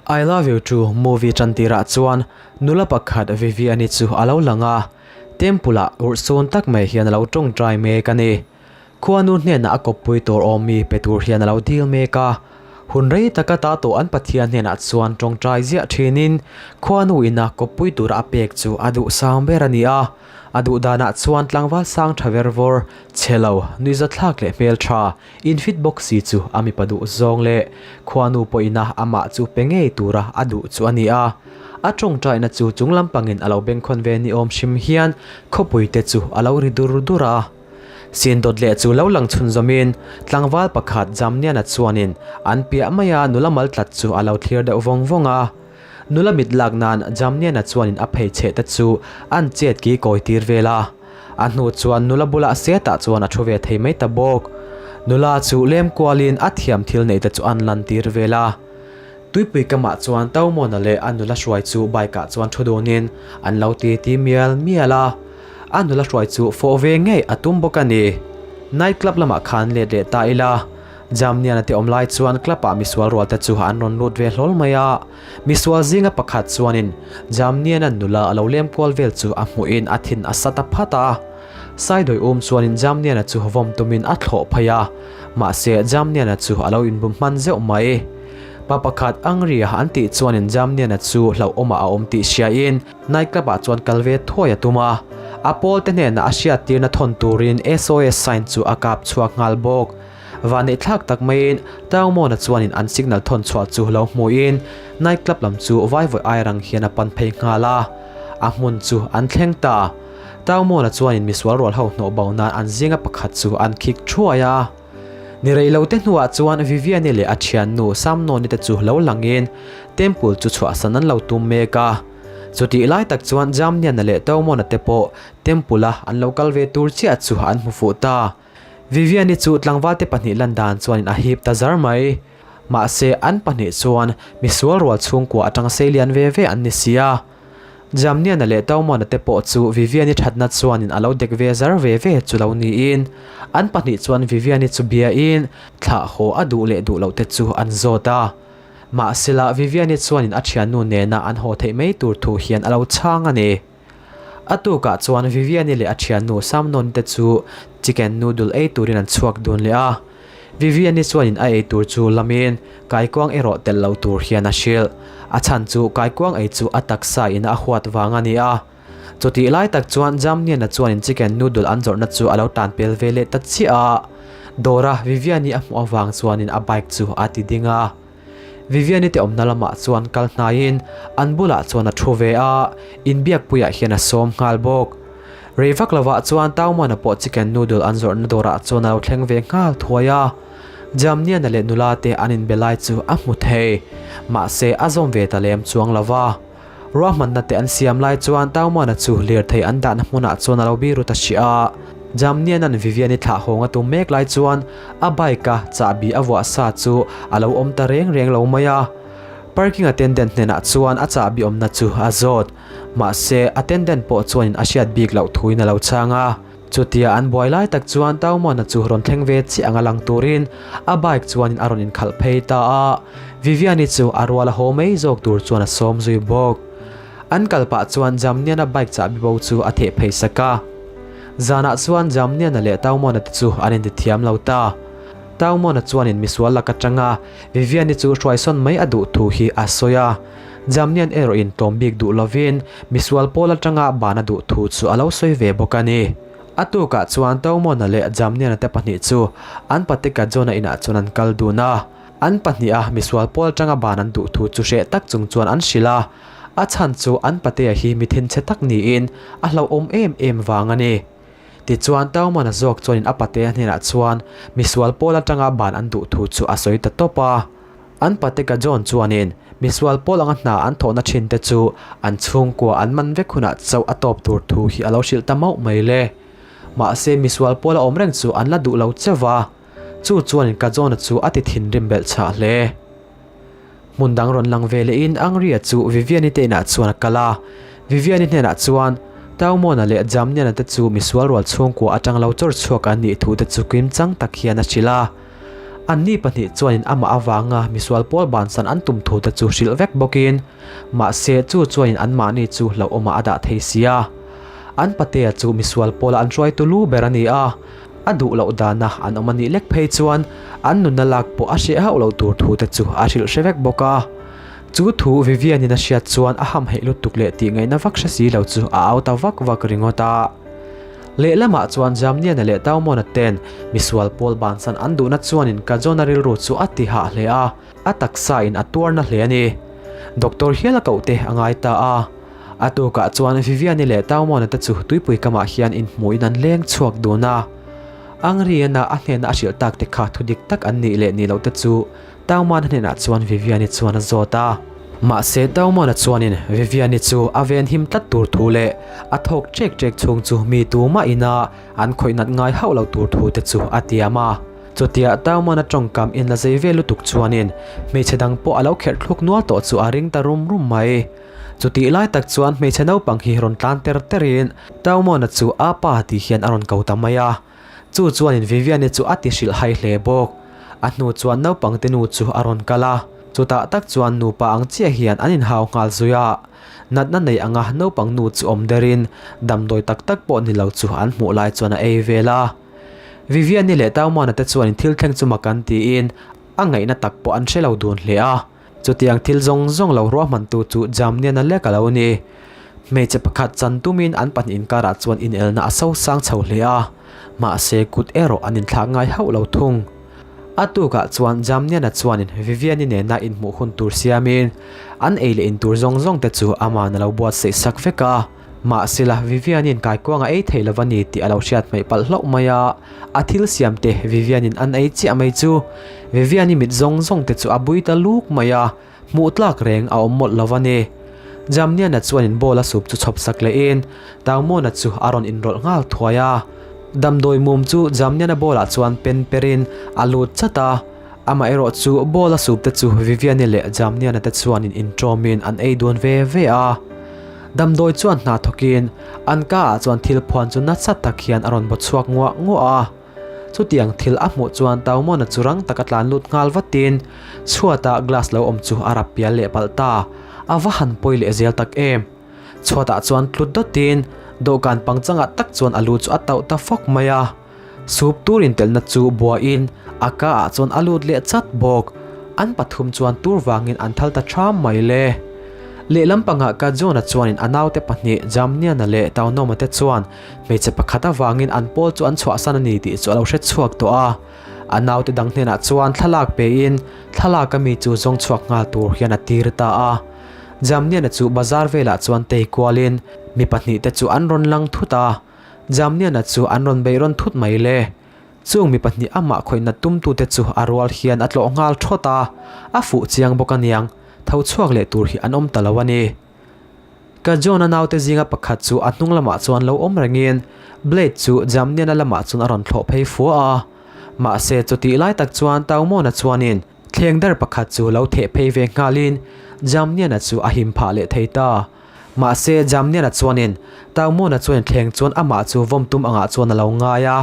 I Love You Too movie ṭantirah chuan nula pakhat Vivian-i chu a lo lang a, temple-ah urhsun tak mai hian a lo ṭawngṭai mek a ni. Khuanu hnenah a kawppui tur awmmi pe tur hian a lo dil mek a. Hun rei taka ta tawh an Pathian hnenah chuan ṭawngṭai ziah ṭhinin khuanu ina kawppui tura a pek chu a duh sang ber a ni a. A duh danah chuan tlangval sang ṭha ver vawr, chhe lo, nuihzathlak leh hmelṭha, infit bawk si chu a mipa duh zawng leh khuanu pawhina amah chu pe ngei tura a duh chu a ni a. A ṭawngṭaina chu chung lampangin a lo bengkhawn ve ni awm hrim hian khawpuite chu a lo ri dur dur a. Sin dawt leh chu lo lang chhunzawmin tlangval pakhat Jamniana chuanin an piah maia nula mal tlat chu a lo thlir deuh vawng vawng a. Nula mit lak nan Jamniana chuanin a phei chheh te chu an chet ki kawi tir vel a. A hnu chuan nula bulah setah chuan a thu ve thei mai ta bawk. Nula chu lem kualin a thiam thil neih te chu an lan tir vel a. Tuipui kamah chuan Taumawna leh a nula hruai chu bike ah chuan thu dunin an lo ti ti mial mial a. A nula hruai chu fawh ve ngei a tum bawk a ni. Night club lamah khan let leh ta ila. Jamniana te awm lai chuan club ah misual rual te chu an rawn lut ve hlawl mai a. Misual zinga pakhat chuanin Jamniana nula a lo lem kual vel chu a hmuhin a thin a sa ta phat a. Saidawi um chuanin Jamniana chu vawm tumin a thlawh phei a. Mahse Jamniana chu a lo inbum hman zeuh mai. Pa pakhat Angria an tih chuanin Jamniana chu hlauhawmah a awm tih hriain Night club ah chuan kal ve thuai a tum a, a pawl te hnenah a hriattirna thawn turin SOS sign chu a kap chhuak nghal bawk. Vanneih thlak tak maiin Taungmawna chuanin an signal thawn chhuah chu lo hmuhin night club lam chu vaivawi ai rang hian a pan phei nghal a, a hmun chu an thleng ta. Taungmawna chuanin misual rual ho hnawh bo nan an zinga pakhat chu an khik thuai a. Ni rei lo te hnuah chuan Viviani leh a thiannu Samnawni te chu lo langin temple chu chhuahsan an lo tum mek a. Chutih lai tak chuan Jamniana leh Taumona te pawh temple-a an lo kal ve tur chiah chu an hmu fuh ta. Viviani chu tlangvalte pahnih lan dan chuanin a hip ta zar mai. Mahse an pahnih chuan misual rual chhungkua atanga sei lian ve ve an ni si a. Jamniana leh Taumona te pawh chu Viviani thatna chuanin a lo dek ve zar ve ve chu lo niin an pahnih chuan Viviani chu biain thlah haw a duh leh duh loh te chu an zawt a. Mahsela Viviani chuanin a thiannu nena an haw theih mai tur thu hian a lo chhang a ni. A tukah chuan Viviani leh a thiannu Samnon te chu chicken noodle ei turin an chhuak dun leh a. Viviani chuanin a ei tur chu lamin kaikuang erawh telh lo tur hian a hrilh. A chhan chu kaikuang ei chu a taksa in a huat vang a ni a. Chutih lai tak chuan Jamniana chuanin chicken noodle an zawrhna chu a lo tan pel ve leh ta chiah a. Dawra Viviani a hmuh avang chuanin a bike chu a ti ding a. Viviani te awmna lamah chuan kal hnaiin an bulah chuan a thu ve a, inbiakpuiah hian a sawm nghal bawk. Rei vak lovah chuan Taumana pawh chicken noodle an zawrhna dawrah chuan a lo thleng ve nghal thuai a. Jamniana leh nula te an inbe lai chu a hmu thei. Mahse a zawm ve ta lem chuang lova. Ruahmanna te an siam lai chuan Taumana chu lirthei an dahna hmunah chuan a lo biru ta hrih a. Jamniana'n Vivian-i thlah hawng a tum mek lai chuan a bike-a chahbi a vuah sa chu a lo awm ta reng reng lo mai a. Parking attendant hnenah chuan a chahbi awmna chu a zawt. Mahse, attendant pawh chuanin a hriat bik loh thuin a lo chhang a. Chutia an buai lai tak chuan Taumana chu rawn thleng ve chiah anga lang turin a bike chuanin a rawn inkhalh phei ta a, Viviani chu a rual a haw mai zawk tur chuan a sawm zui bawk. An kal pah chuan Jamniana bike chahbi bo chu a theh phei sak a. Zanah chuan Jamniana leh Taumana te chu an intithiam lo ta. Taumana chuanin misual lak atanga Viviani chu hruaisawn mai a duh thu hi a sawi a. Jamnian erawhin tlawm bik duh lovin misual pawl atanga ban a duh thu chu a lo sawi ve bawk a ni. A tukah chuan Taumona leh Jamniana te pahnih chu an patika Jona inah chuan an kal dun a. An pahniha misual pawl atanga ban an duh thu chu hreh tak chung chuan an hrilh a. A chhan chu an patea hi mi thinchhe tak niin a hlauhawm em em vang a ni. Tichuan Taumana zawk chuanin a patea hnenah chuan misual pawl atanga ban an duh thu chu a sawi ta tawp a. An pateka John chuanin misual pawl anga hna an thawhna thin te chu an chhungkua an man vek hunah chauh a tawp tur thu hi a lo hrilh ta mauh mai le. Mahse misual pawl a awm reng chu an la duh lo cheuh va, chu chuanin ka John-a chu a ti thinrim belh chhah hle. Hmun dang rawn lang ve lehin Angria chu Vivian-i te inah chuan a kal a, Vivian-i hnenah chuan Taumona leh Jamniana te chu misual rual chhungkua atang lo chawr chhuak an nih thu te chu kim chang tak hian a hrilh a. Anni pahnih chuanin amah avanga misual pawl bansan an tum thu te chu hrilh vek bawkin, mahse chu chuanin anmahni chu hlauhawmah a dah thei si a. An patea chu misual pawla an hruaitu lu ber a ni a, a duh loh dana an awm a nih lek phei chuan an nunna lak pawh a hreh hauh loh tur thu te chu a hrilh hre vek bawk a. Chu thu Vivian-in a hriat chuan a hamhaih lutuk leh tih ngaihna vak hre si lo chu a au ta vak vak ringawt a. Lehlamah chuan Jamniana leh Taumona ten misual pawl bansan an duhna chuanin Kajona rilru chu a ti hah hle a, a taksa in a tuarna hle a ni. Doctor hial a koh te a ngai ta a. A tukah chuan Viviani leh Taumona te chu tuipui kamah hian inhmuhin an leng chhuak dun a. Angriana a hnena a hrilh tak te kha thudik tak an nih leh nih loh te chu Taumana hnenah chuan Viviani chuan a zawt a. Mahse Taumana chuanin Viviani chu a venhim tlat tur thu leh a thawk ṭek ṭek chhung chu mi tumah ina an khawih nat ngai hauh lo tur thu te chu a tiam a. Chutia Taumana tawngkam in la zei vel lutuk chuanin hmeichhe dang pawh a lo kherh thluk nual tawh chu a ring ta rum rum mai. Chutih lai tak chuan hmeichhe naupang hi rawn tlan ter terin Taumana chu a pa tih hian a rawn ko ta mai a. Chu chuanin Viviani chu a ti hrilh hai hle bawk. A hnu chuan naupangte nu chu a rawn kal a, chutah tak chuan nupa ang chiah hian an inhau nghal zui a. Natna nei anga naupang nu chu awm derin damdawi tak tak pawh ni lo chu an hmuh lai chuan a ei vel a. Viviani leh Taumana te chuanin thil thleng chu mak an tiin a ngaihna tak pawh an hre lo dun hle a. Chutiang thil zawng zawng lo ruahmantu chu Jamniana lek a lo ni. Hmeichhe pakhat chan tumin an pahnih inkarah chuan inelna a sosang chho hle a, mahse kut erawh an inthlak ngai hauh lo thung. A tukah chuan Jamniana chuanin Viviani nena inhmuh hun tur siamin an ei leh intur zawng zawng te chu aman a lo buatsaih sak vek a. Mahsela Viviani'n kaikuang a ei thei lo a ni tih a lo hriat hmaih palh hlauh mai a, a thil siam te Viviani'n an ei chiah mai chu Viviani mit zawng zawng te chu a bui ta luk mai a, hmuh tlak reng a awm mawlh lo a ni. Jamniana chuanin bowl a sup chu chhawp sak lehin Taumona chu a rawn inrawlh nghal thuai a. Damdawi mum chu Jamniana bowl ah chuan pen perin a lut chat a, amaherawh chu bowl a sup te chu Viviani leh Jamniana te chuanin inṭawmin an ei dun ve ve a. Damdawi chuan hna thawkin an ka ah chuan thil phuan chu nasa tak hian a rawn baw chhuak nguah nguah a. Chutiang thil a hmuh chuan Taumona chu rang taka tlan lut nghal vatin chhuata glass lo awm chu a rap pial leh palh ta. A va han pawi leh zel tak em! Chhuatah chuan tlut dawtin dawhkan pangchangah tak chuan a lu chu a tauh ta fawk mai a. Sup tur intelna chu buaiin a ka ah chuan a lut leh chat bawk. An pathum chuan tur vangin an thal ta ṭham mai le. Lehlam pangah ka John-a chuanin a naute pahnih Jamniana leh Taunoma te chuan hmeichhe pakhat avangin an pawl chu an chhuahsan a ni tih chu a lo hre chhuak tawh a. A naute dang hnenah chuan thlalak pein thlalak a mi chu zawng chhuak nghal tur hian a tir ta a. Jamniana chu bazar velah chuan tei kualin mi pahnihte chu an rawn lang thut a. Jamniana chu an rawn beih rawn thut mai le. Chung mi pahnih amah khawihna tumtute chu a rual hian a tlawh nghal thawt a, a fuh chiang bawk aniang, tho chhuak leh tur hi an awm ta lo a ni. Ka John-a naute zinga pakhat chu a hnung lamah chuan lo awm rengin blade chu Jamniana lamah chuan a rawn thlawh phei fua a. Mahse chutih lai tak chuan Taumona chuanin thleng dar pakhat chu lo theh phei ve nghalin Jamniana chu a him phah leh thei ta. Mahse, Jamniana chuanin Taumona chuan thleng chuan amah chu vawm tum angah chuan a lo ngai a,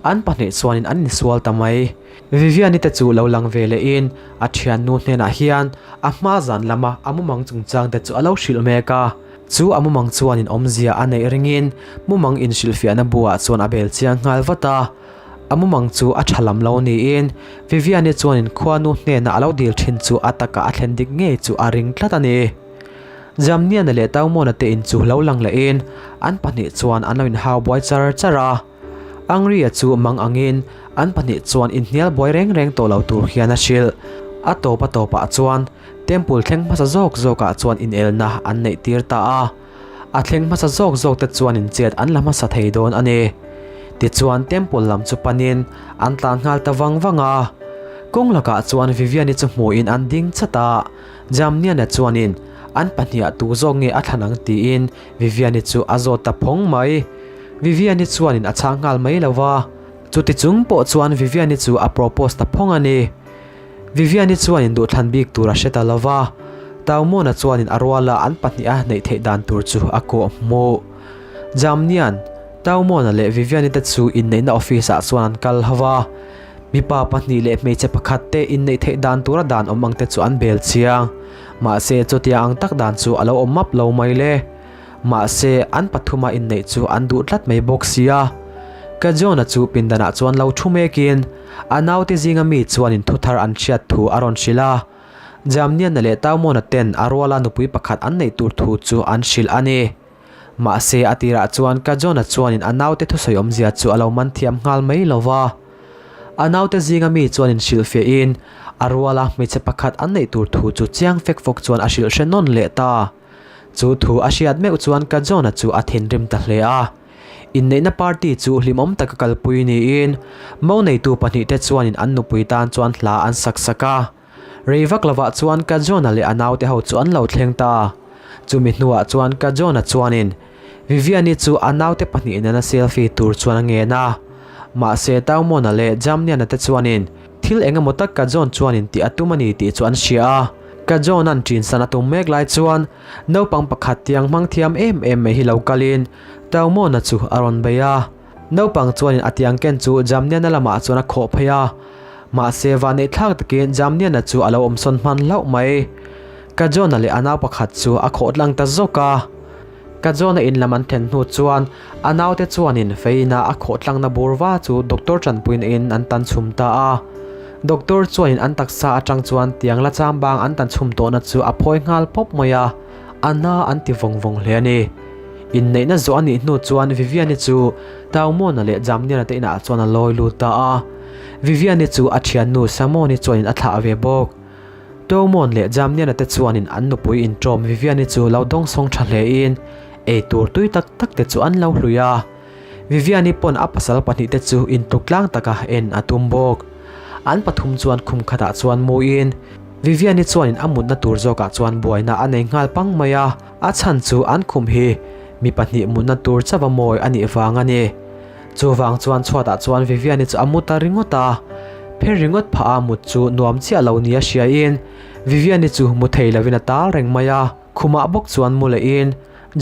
an pahnih chuanin an insual ta mai. Viviani te chu lo lang ve lehin a thiannu hnenah hian a hma zan lama a mumang chungchang te chu a lo hrilh mek a. Chu a mumang chuanin awmzia a neih ringin mumang inhrilhfiahna buah chuan a bel chiang nghal vat a. A mumang chu a tha lam lo niin Viviani chuanin khuanu hnena a lo dil thin chu a takah a thlen dik ngei chu a ring tlat a ni. Jamniana leh Taumona te in chu lo lang lehin an pahnih chuan an lo inhau buai char char a. Angria chu mang angin an pahnih chuan inhnial buai reng reng tawh lo tur hian a hrilh. A tawp a tawpah chuan temple thleng hmasa zawk zawkah chuan inelna an neih tir ta a. A thleng hmasa zawk zawk te chuan inchet an la hmasa thei dawn a ni. Tichuan temple lam chu panin an tlan nghal ta vang vang a. Kawng lakah chuan Viviani chu hmuhin an ding chat a. Jamniana chuanin an pahniha tu zawk nge a thlan ang tiin Viviani chu a zawt ta phawng mai. Viviani chuanin a chhang nghal mai lo va, chuti chung pawh chuan Viviani chu a propose ta phawng a ni. Viviani chuanin duhthlan bik tur a hre ta lo va, Taumona chuanin a ruala an pahniha neih theih dan tur chu a kawh hmuh. Jamnian, Taumona leh Viviani te chu inneihna office ah chuan an kal ho va. Mipa pahnih leh hmeichhe pakhat te inneih theih dan tura dan awm ang te chu an bel chiang. Mahse chutiang ang tak dan chu a lo awm map lo mai le. Mahse an pathuma inneih chu an duh tlat mai bawk sia. Ka John-a chu pindanah chuan lo thu mekin a naute zinga mi chuanin thuthar an hriat thu a rawn hrilh a. Jamniana leh Taumona ten a ruala nupui pakhat an neih tur thu chu an hrilh a ni. Mahse a tirah chuan ka John-a chuanin a naute thusawi awmzia chu a lo man thiam nghal mai lo va. A naute zinga mi chuanin hrilhfiahin a ruala hmeichhe pakhat an neih tur thu chu chiang fek fawk chuan a hrilh hre nawn leh ta. Chu thu a hriat meuh chuan ka John-a chu a thinrim ta hle a. Inneihna party chu hlimawm taka kalpui niin mo neitu pahnihte chuanin an nupui tan chuan hla an sak sak a. Rei vak lovah chuan ka John-a leh a naute ho chu an lo thleng ta. Chumi hnuah chuan ka John-a chuanin Vivian-i chu a naute pahnih nena selfie tur chuan a ngen a. Mahse Taumona leh Jamnian-a te chuanin thil eng emaw tak ka John chuanin tih a tum a ni tih chu an hria a. Ka John-a'n ṭinsan a tum mek lai chuan naupang pakhat tiang hmang thiam em em mai hi lo kalin Taumona chu a rawn bei a. Naupang chuanin a tiang ken chu Jamniana lamah chuan a khawh phei a, mahse vanneih thlak takin Jamniana chu a lo awmsawn hman hlauh mai. Ka John-a leh a nau pakhat chu a khawh tlang ta zawk a. Ka John-a in lam an thlen hnu chuan a naute chuanin feina a khawh tlangna bur va chu doctor tanpuina in an tan chhum ta a. Doctor chuanin an taksa atang chuan tiang la chambang an tan chhum tawhna chu a phawi nghal pawp mai a, a na an ti vawng vawng hle a ni. Inneihna zawh a nih hnu chuan Vivian-i chu Taumona leh Jamniana te inah chuan a lawi lut ta a. Vivian-i chu a thiannu Samon-i chuanin a thlah ve bawk. Taumon leh Jamniana te chuanin an nupui inṭawm Vivian-i chu lo dawngsawng ṭha hlein ei tur tui tak tak te chu an lo hlui a. Vivian-i pawn a pasal pahnihte chu intluk tlang taka en a tum bawk. An pathum chuan khum khatah chuan muin Vivian-i chuanin a mutna tur zawkah chuan buaina a nei nghal pang mai a. A chhan chu an khum hi mi pahnih mutna tur chauh a mawi a nih vang a ni. Chuvang chuan chhuatah chuan Vivian-i chu a mu ta ringawt a, pher ringawt phah a mut chu nuam chiah lo nia hriain Vivian-i chu mu thei lovin a tal reng mai a. Khumah bawk chuan mu lehin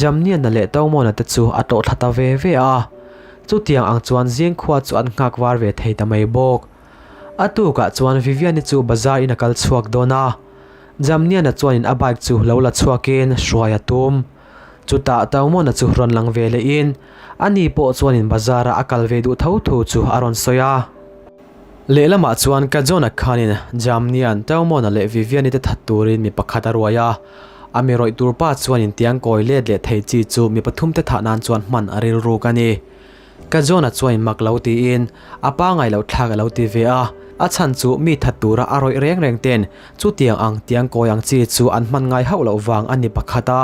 Jamniana leh Taumona te chu a tlawh thla ta ve ve a. Chutiang ang chuan zingkhua chu an nghak var ve thei ta mai bawk. A tukah chuan Vivian-i chu bazar in a kal chhuak dawn a. Jamniana chuanin a bike chu lo la chhuakin hruai a tum. Chutah Taumona chu rawn lang ve lehin ani pawh chuanin bazar-a a kal ve duh tho thu chu a rawn sawi a. Lehlamah chuan ka John-a khanin Jamnian, Taumona leh Vivian-i te that turin mi pakhat a ruai a. A mi rawih tur pa chuanin tiang kawi let leh thei chi chu mi pathum te thah nan chuan hman a rilruk a ni. Ka John-a chuan mak lo tiin a pa ngai loh thlak a lo ti ve a, a chhan chu mi that tura a rawih reng reng ten chutiang ang tiang kawi ang chi chu an hman ngai hauh loh vang a ni pakhat a.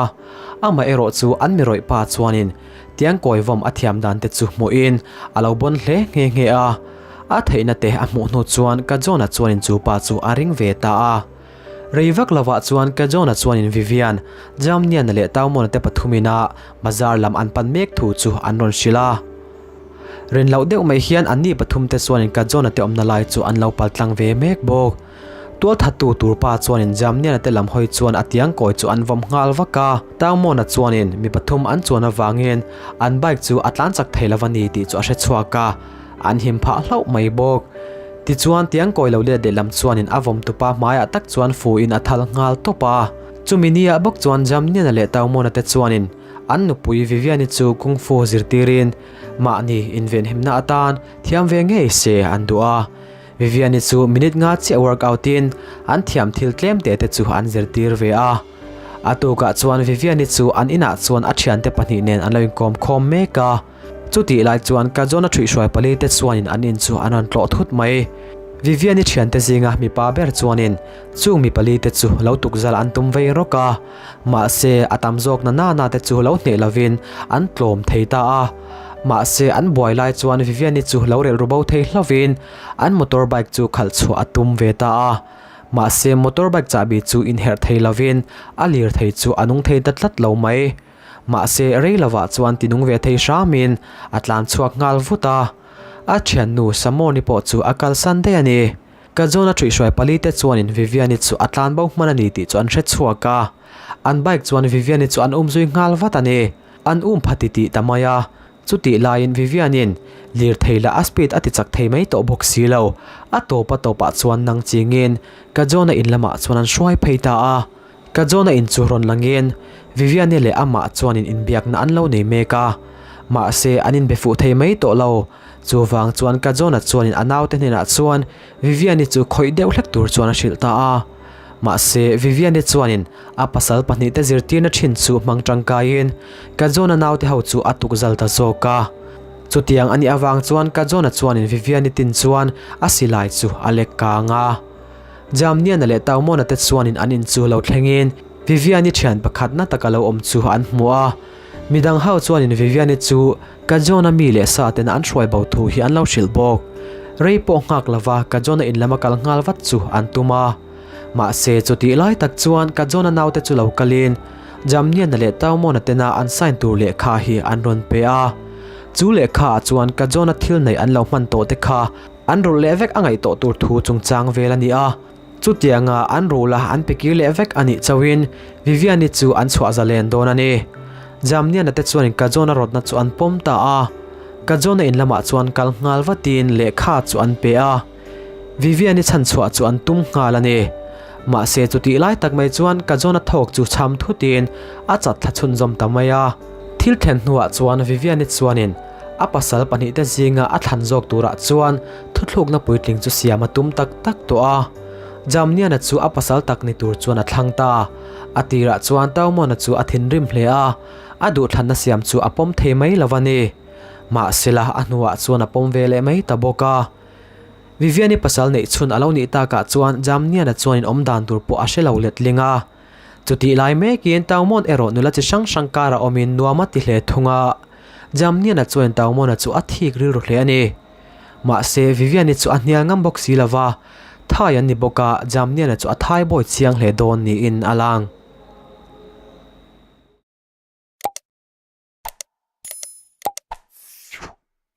Amah erawh chu an mi rawih pa chuanin tiang kawi vawm a thiam dan te chu hmuhin a lo bawn hle nghe nghe a. A theihna te a hmuh hnu chuan ka John-a chuanin chu pa chu a ring ve ta a. Rei vak lovah chuan Kajona chuanin Vivian, Jamniana leh Taumona te pathumina bazar lam an pan mek thu chu an rawn hrilh a. Rin loh deuh mai hian anni pathumte chuanin Kajona te awmna lai chu an lo paltlang ve mek bawk. Tualthattu tur pa chuanin Jamniana te lam hawi chuan a tiang kawi chu an vawm nghal vak a. Taumona chuanin mi pathum an chuan avangin an bike chu a tlan chak thei lo a ni tih chu a hre chhuak a. An him phah hlauh mai bawk. Tichuan tiangkawi lo let lehlam chuanin a vawmtupa hmaiah tak chuan fuin a thal nghal tawp a. Chumi niah bawk chuan Jamniana leh Taumona te chuanin an nupui Viviani chu Kung Fu zirtirin mahni invenhimna atan thiam ve ngei se an duh a. Viviani chu minute nga chiah workout in an thiam thil tlem te te chu an zirtir ve a. A tukah chuan Viviani chu an inah chuan a thiante pahnih nen an lo inkawm khawm mek a. Chutih lai chuan Kajona ṭhuihhruai pali te chuanin an in chu an rawn tlawh thut mai. Vivian-i ṭhiante zinga mipa ber chuanin chung mi pali te chu lo tukzal an tum vei rawk a, mahse a tam zawk na nana te chu lo hneh lovin an tlawm thei ta a. Mahse an buai lai chuan Vivian-i chu lo relh ru bo thei hlauhin an motor bike chu khalh chhuah a tum ve ta a. Mahse motor bike chahbi chu inherh thei lovin a lirthei chu a nung thei ta tlat lo mai. Mahse rei lovah chuan tinung ve thei hramin a tlan chhuak nghal vut a. A thiannu Samoni pawh chu a kalsan daih a ni. Ka John-a ṭhuihhruai pali te chuanin Vivian-i chu a tlan bo hman a ni tih chu an hre chhuak a. An bike chuan Vivian-i chu an um zui nghal vat a ni. An um pha titih ta mai a. Chutih laiin Vivian-in lirthei lah a speed a ti chak thei mai tawh bawk si lo. A tawp a tawpah chuan nang chingin Kajona in lamah chuan an hruai phei ta a. Kajona in chu rawn langin Vivian-i leh amah chuanin inbiakna an lo nei mek a. Mahse an inbe fuh thei mai tawh lo. Chuvang chuan Kajona chuanin a naute hnenah chuan Vivian-i chu khawih deuh hlek tur chuan a hrilh ta a. Mahse, Vivian-i chuanin a pasal pahnihte zirtirna thin chu hmang tangkaiin Kajona naute ho chu a tukzal ta zawk a. Chutiang a nih avang chuan Kajona chuanin Vivian-i tin chuan a silai chu a lek kang a. Jamniana leh Taumona te chuanin an in chu lo thlengin Vivian-i thian pakhat na taka lo awm chu an hmu a. Midang ho chuanin Vivian-i chu Kajona mi leh sa tena an hruai bo thu hi an lo hrilh bawk. Rei pawh nghak lova Kajona in lama kal nghal vat chu an tum a. Mahse chutih lai tak chuan Kajona naute chu lo kalin Jamniana leh Taumona tena an sign tur lehkha hi an rawn pe a. Chu lehkha ah chuan Kajona thil neih an lo hman tawh te kha an rulh leh vek a ngaih tawh tur thu chungchang vel a ni a. Chutianga an rul a an pe kir leh vek a nih chauhin Viviani chu an chhuah zalen dawn a ni. Jamniana te chuanin Kajona rawtna chu an pawm ta a. Kajona in lamah chuan kal nghal vatin lehkha chu an pe a. Viviani chhanchhuah chu an tum nghal a ni. Mahse chutih lai tak mai chuan Kajona thawk chu cham thutin a chat thla chhunzawm ta mai a. Thil thlen hnuah chuan Viviani chuanin a pasal pahnihte zinga a thlan zawk turah chuan Thuthlukna puitling chu siam a tum tak tak tawh a, Jamniana chu a pasal tak ni tur chuan a thlang ta. A tirah chuan Taumona chu a thinrim hle a, a duhthlanna siam chu a pawm thei mai lo a ni. Mahsela a hnuah chuan a pawm ve leh mai ta bawk a. Viviani pasal neih chhun a lo nih takah chuan Jamniana chuan in awm dan tur pawh a hre lo letling a. Chutih lai mekin Taumon erawh nula chi hrang hrang karah awmin nuam a ti hle thung a. Jamniana chuan Taumona chu a thik rilru hle a ni. Mahse, Vivian-i chu a hnial ngam bawk si lo va, Thai an ni bawk a, Jamniana chu a thai bawi chiang hle dawn niin a lang.